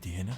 ندي هنا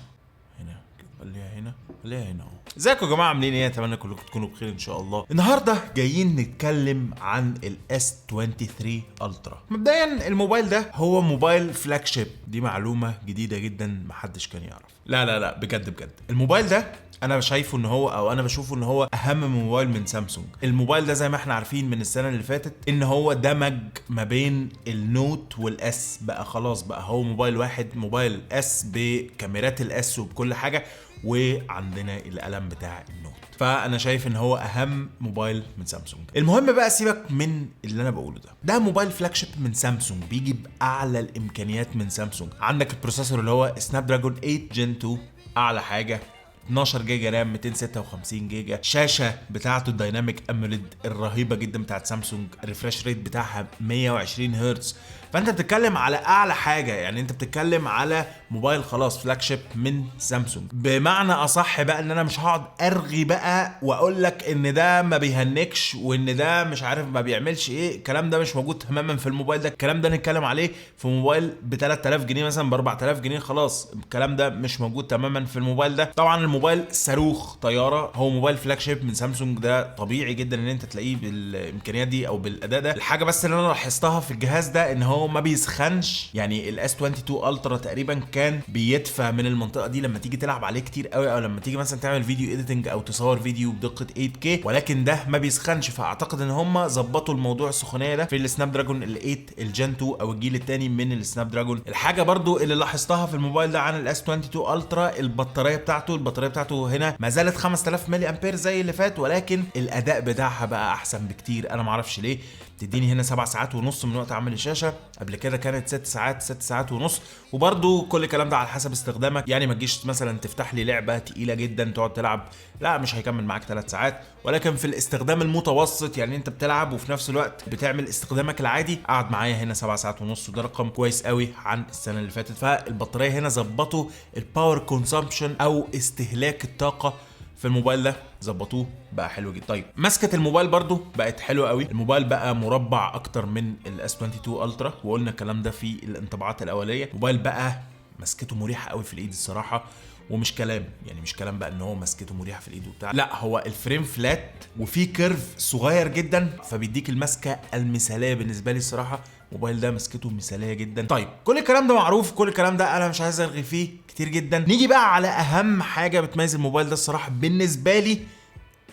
هنا كده، خليها هنا، خليها هنا اهو. ازيكم يا جماعه؟ عاملين ايه؟ اتمنى كلكم تكونوا بخير ان شاء الله. النهارده جايين نتكلم عن ال S23 Ultra. مبدئيا الموبايل ده هو موبايل flagship، دي معلومة جديدة جدا محدش كان يعرف. لا لا لا، بجد بجد الموبايل ده انا شايفه ان هو، او انا بشوفه ان هو اهم موبايل من سامسونج. الموبايل ده زي ما احنا عارفين من السنة اللي فاتت ان هو دمج ما بين ال Note وال S، بقى خلاص بقى هو موبايل واحد، موبايل S بكاميرات ال S وبكل حاجه، وعندنا القلم بتاع ال Note. فانا شايف ان هو اهم موبايل من سامسونج. المهم بقى سيبك من اللي انا بقوله ده، ده موبايل flagship من سامسونج بيجي باعلى الامكانيات من سامسونج. عندك ال processor اللي هو Snapdragon 8 Gen 2، اعلى حاجه، 12 جيجا RAM، 256 جيجا. شاشة بتاعته ال Dynamic AMOLED الرهيبة جدا بتاعت سامسونج، ال refresh rate بتاعها 120 هرتز. فانت بتتكلم على اعلى حاجه، يعني انت بتتكلم على موبايل خلاص flagship من سامسونج. بمعنى اصح بقى ان انا مش هقعد ارغي بقى واقول لك ان ده ما بيهنكش وان ده مش عارف ما بيعملش ايه، الكلام ده مش موجود تماما في الموبايل ده. الكلام ده نتكلم عليه في موبايل ب 3000 جنيه مثلا، ب 4000 جنيه، خلاص الكلام ده مش موجود تماما في الموبايل ده. طبعا الموبايل صاروخ طياره، هو موبايل flagship من سامسونج، ده طبيعي جدا ان انت تلاقيه بالامكانيات دي او بالاداء ده. الحاجة بس اللي انا لاحظتها في الجهاز ده ان هو ما بيسخنش، يعني ال S22 Ultra تقريبا كان بيدفى من المنطقة دي لما تيجي تلعب عليه كتير قوي، او لما تيجي مثلا تعمل video editing او تصور فيديو بدقة 8K، ولكن ده ما بيسخنش. فاعتقد ان هم ظبطوا الموضوع السخونيه ده في ال Snapdragon ال 8 ال Gen 2 او الجيل الثاني من ال Snapdragon. الحاجة برضو اللي لاحظتها في الموبايل ده عن ال S22 Ultra البطارية بتاعته. البطارية بتاعته هنا ما زالت 5000 ملي امبير زي اللي فات، ولكن الاداء بتاعها بقى احسن بكتير. انا ما اعرفش ليه، تديني هنا 7 ساعات ونص من وقت عمل الشاشه، قبل كده كانت 6 ساعات، 6 ساعات ونص. وبرده كل الكلام ده على حسب استخدامك، يعني ما تجيش مثلا تفتح لي لعبه تقيلة جدا تقعد تلعب، لا مش هيكمل معاك 3 ساعات. ولكن في الاستخدام المتوسط، يعني انت بتلعب وفي نفس الوقت بتعمل استخدامك العادي، قعد معايا هنا 7 ساعات ونص، وده رقم كويس قوي عن السنة اللي فاتت. فالبطاريه هنا ظبطوا ال power consumption او استهلاك الطاقة في الموبايل ده، ظبطوه بقى حلو جدا. طيب مسكه الموبايل برضو بقت حلوة قوي، الموبايل بقى مربع اكتر من ال S22 Ultra، وقلنا الكلام ده في الانطباعات الاوليه. الموبايل بقى مسكته مريحه قوي في الايد الصراحه، ومش كلام، يعني مش كلام بقى ان هو مسكته مريحه في الايد وبتاع، لا هو ال frame flat وفيه curve صغير جدا، فبيديك المسكه المثالية بالنسبة لي الصراحه. الموبايل ده مسكته مثاليه جدا. طيب كل الكلام ده معروف، كل الكلام ده انا مش عايز ارغي فيه كتير جدا. نيجي بقى على اهم حاجة بتميز الموبايل ده الصراحة بالنسبة لي،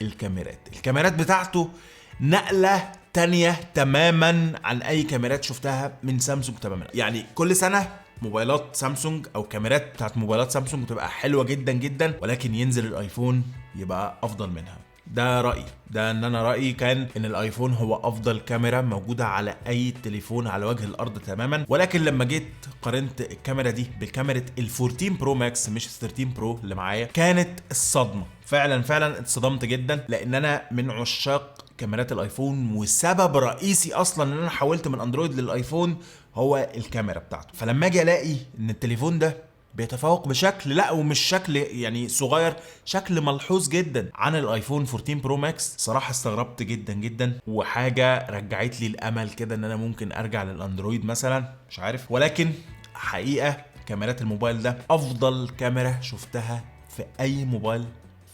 الكاميرات. الكاميرات بتاعته نقله تانية تماما عن اي كاميرات شفتها من سامسونج تماما. يعني كل سنة موبايلات سامسونج او كاميرات بتاعت موبايلات سامسونج بتبقى حلوة جدا جدا، ولكن ينزل الايفون يبقى افضل منها. ده رايي، ده ان انا رايي كان ان الايفون هو افضل كاميرا موجودة على اي تليفون على وجه الارض تماما. ولكن لما جيت قارنت الكاميرا دي بالكاميرا ال 14 Pro Max، مش ال 13 Pro اللي معايا، كانت الصدمه. فعلا فعلا اتصدمت جدا، لان انا من عشاق كاميرات الايفون، وسبب رئيسي اصلا ان انا حولت من اندرويد للايفون هو الكاميرا بتاعته. فلما اجي الاقي ان التليفون ده بيتفوق بشكل، لا ومش شكل يعني صغير، شكل ملحوظ جدا عن الايفون 14 Pro Max، صراحة استغربت جدا جدا، وحاجه رجعت لي الامل كده ان انا ممكن ارجع للاندرويد مثلا، مش عارف. ولكن حقيقة كاميرات الموبايل ده افضل كاميرا شفتها في اي موبايل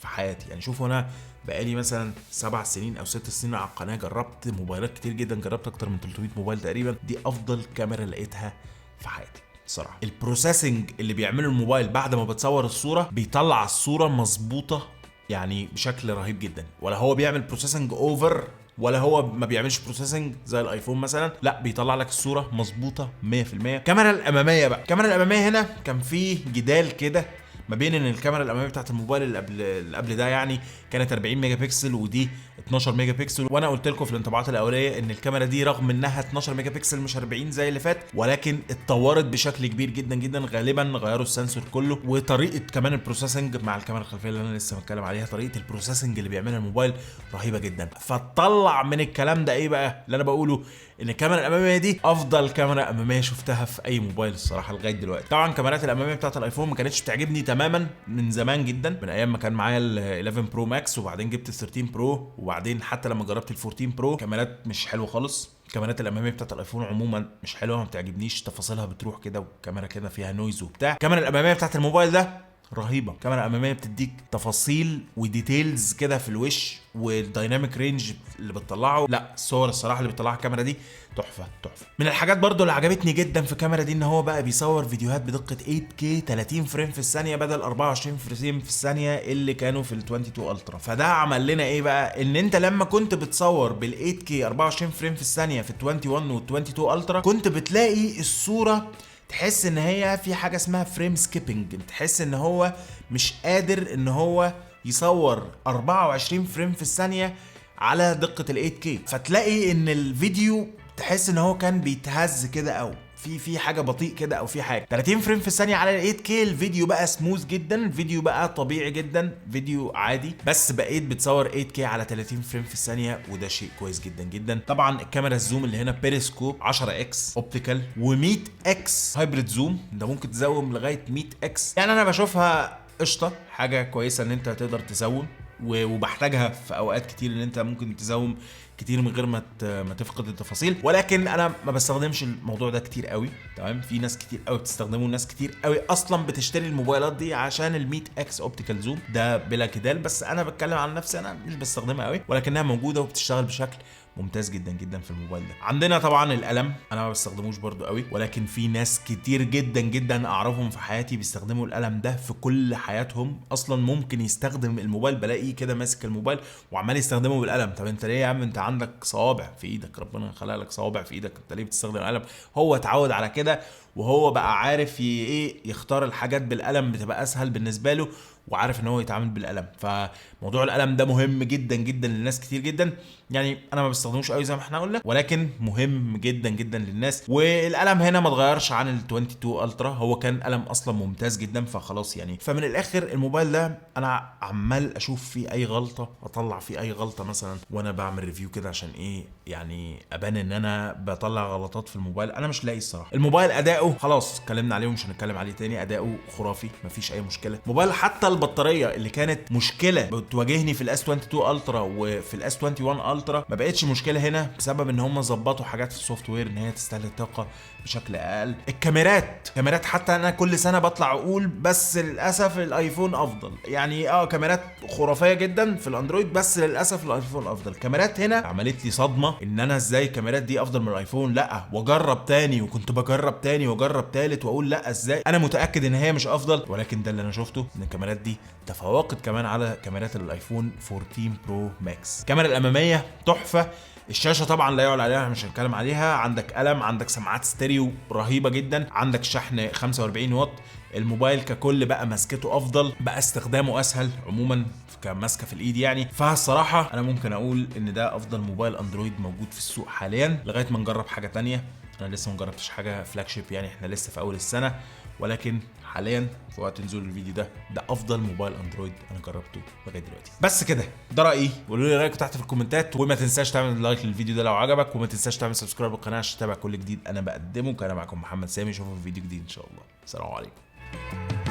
في حياتي. يعني شوفوا، انا بقالي مثلا 7 سنين او 6 سنين على القناه، جربت موبايلات كتير جدا، جربت اكتر من 300 موبايل تقريبا، دي افضل كاميرا لقيتها في حياتي صراحه. ال processing اللي بيعمله الموبايل بعد ما بتصور الصوره، بيطلع الصورة مظبوطة يعني بشكل رهيب جدا، ولا هو بيعمل processing over ولا هو ما بيعملش processing زي الايفون مثلا، لا بيطلع لك الصورة مظبوطة 100%. الكاميرا الامامية بقى، الكاميرا الامامية هنا كان في جدال كده ما بين ان الكاميرا الامامية بتاعت الموبايل اللي قبل ده يعني كانت 40 ميجا بكسل ودي 12 ميجا بكسل، وانا قلت لكم في الانطباعات الاولية ان الكاميرا دي رغم انها 12 ميجا بكسل مش 40 زي اللي فات، ولكن اتطورت بشكل كبير جدا جدا. غالبا غيروا ال sensor كله وطريقه كمان ال processing مع الكاميرا الخلفية اللي انا لسه بتكلم عليها، طريقه ال processing اللي بيعملها الموبايل رهيبة جدا. فطلع من الكلام ده ايه بقى اللي انا بقوله؟ ان الكاميرا الامامية دي افضل كاميرا امامية شفتها في اي موبايل الصراحة لغاية دلوقتي. طبعا الكاميرات الامامية بتاعت الايفون ما كانتش بتعجبني تماما من زمان جدا، من ايام ما كان معايا ال 11 Pro Max، وبعدين جبت ال 13 Pro، وبعدين حتى لما جربت ال 14 Pro كاميرات مش حلوة خالص. الكاميرات الامامية بتاعت الايفون عموما مش حلوة، ما بتعجبنيش، تفاصيلها بتروح كده، والكاميرا كده فيها noise وبتاع. الكاميرا الامامية بتاعت الموبايل ده رهيبة، الكاميرا الامامية بتديك تفاصيل و details كده في الوش، وال dynamic range اللي بتطلعه، لا الصور الصراحة اللي بتطلعها الكاميرا دي تحفة تحفة. من الحاجات برضو اللي عجبتني جدا في الكاميرا دي ان هو بقى بيصور فيديوهات بدقة 8K 30 frame في الثانية بدل 24 frame في الثانية اللي كانوا في ال 22 Ultra. فده عمل لنا ايه بقى؟ ان انت لما كنت بتصور بال 8K 24 frame في الثانية في ال 21 وال 22 Ultra كنت بتلاقي الصورة تحس ان هي في حاجة اسمها frame skipping، تحس ان هو مش قادر ان هو يصور 24 frame في الثانية على دقه ال 8K، فتلاقي ان الفيديو تحس ان هو كان بيتهز كده، او في حاجة بطيء كده، او في حاجة. 30 frame في الثانية على ال 8K الفيديو بقى سموث جدا، الفيديو بقى طبيعي جدا، فيديو عادي، بس بقيت بتصور 8K على 30 frame في الثانية، وده شيء كويس جدا جدا. طبعا الكاميرا ال zoom اللي هنا بيريسكوب 10 X optical و100 X hybrid zoom، ده ممكن تزوم لغاية 100 X. يعني انا بشوفها قشطه، حاجة كويسة ان انت تقدر تزوم، وبحتاجها في اوقات كتير ان انت ممكن تزوم كتير من غير ما تفقد التفاصيل، ولكن انا ما بستخدمش الموضوع ده كتير قوي. تمام، في ناس كتير قوي بتستخدمه، ناس كتير قوي اصلا بتشتري الموبايلات دي عشان ال 100 X optical zoom ده بلا جدال، بس انا بتكلم عن نفسي، انا مش بستخدمها قوي، ولكنها موجودة وبتشتغل بشكل ممتاز جدا جدا في الموبايل ده. عندنا طبعا القلم، انا ما بستخدموش برضو قوي، ولكن في ناس كتير جدا جدا اعرفهم في حياتي بيستخدموا القلم ده في كل حياتهم. اصلا ممكن يستخدم الموبايل، بلاقيه كده ماسك الموبايل وعمال يستخدمه بالقلم. طب انت ليه يا عم؟ انت عندك صوابع في ايدك، ربنا خلق لك صوابع في ايدك، انت ليه بتستخدم القلم؟ هو اتعود على كده، وهو بقى عارف ايه يختار الحاجات بالقلم، بتبقى اسهل بالنسبة له، وعارف ان هو يتعامل بالقلم. فموضوع القلم ده مهم جدا جدا للناس كتير جدا. يعني انا ما بستخدموش قوي زي ما احنا قلنا، ولكن مهم جدا جدا للناس. والقلم هنا ما اتغيرش عن ال 22 Ultra، هو كان قلم اصلا ممتاز جدا، فخلاص يعني. فمن الاخر الموبايل ده انا عمال اشوف فيه اي غلطه، اطلع فيه اي غلطه مثلا وانا بعمل review كده، عشان ايه يعني ابان ان انا بطلع غلطات في الموبايل. انا مش لاقي الصراحة. الموبايل اداؤه خلاص اتكلمنا عليه ومش هنتكلم عليه تاني، اداؤه خرافي مفيش اي مشكلة. موبايل حتى البطارية اللي كانت مشكلة بتواجهني في ال S 22 Ultra وفي ال S 21 Ultra ما بقتش مشكلة هنا، بسبب ان هم ظبطوا حاجات في ال software ان هي تستهلك طاقة بشكل اقل. الكاميرات، كاميرات حتى انا كل سنة بطلع اقول بس للاسف الايفون افضل، يعني كاميرات خرافية جدا في الاندرويد، بس للاسف الايفون افضل. الكاميرات هنا عملت لي صدمة ان انا ازاي الكاميرات دي افضل من الايفون، لا واجرب تاني، وكنت بجرب تاني واجرب تالت واقول لا ازاي، انا متاكد ان هي مش افضل، ولكن ده اللي انا شفته ان الكاميرات دي تفوقت كمان على كاميرات الايفون 14 Pro Max. الكاميرا الامامية تحفة، الشاشة طبعا لا يعلى عليها، مش هنتكلم عليها. عندك قلم، عندك سماعات ستيريو رهيبة جدا، عندك شحن 45 واط. الموبايل ككل بقى مسكته افضل، بقى استخدامه اسهل عموما كماسكه في الايد يعني. فالصراحه انا ممكن اقول ان ده افضل موبايل اندرويد موجود في السوق حاليا لغاية ما نجرب حاجة تانية. انا لسه ما جربتش حاجة flagship يعني، احنا لسه في اول السنة، ولكن حاليا في وقت نزول الفيديو ده، ده افضل موبايل اندرويد انا جربته لغاية دلوقتي. بس كده، ده رايي، قولوا لي رايكم تحت في الكومنتات، وما تنساش تعمل like للفيديو ده لو عجبك، وما تنساش تعمل subscribe للقناة عشان تتابع كل جديد انا بقدمه. كان معكم محمد سامي، اشوفكم في فيديو جديد ان شاء الله. السلام عليكم.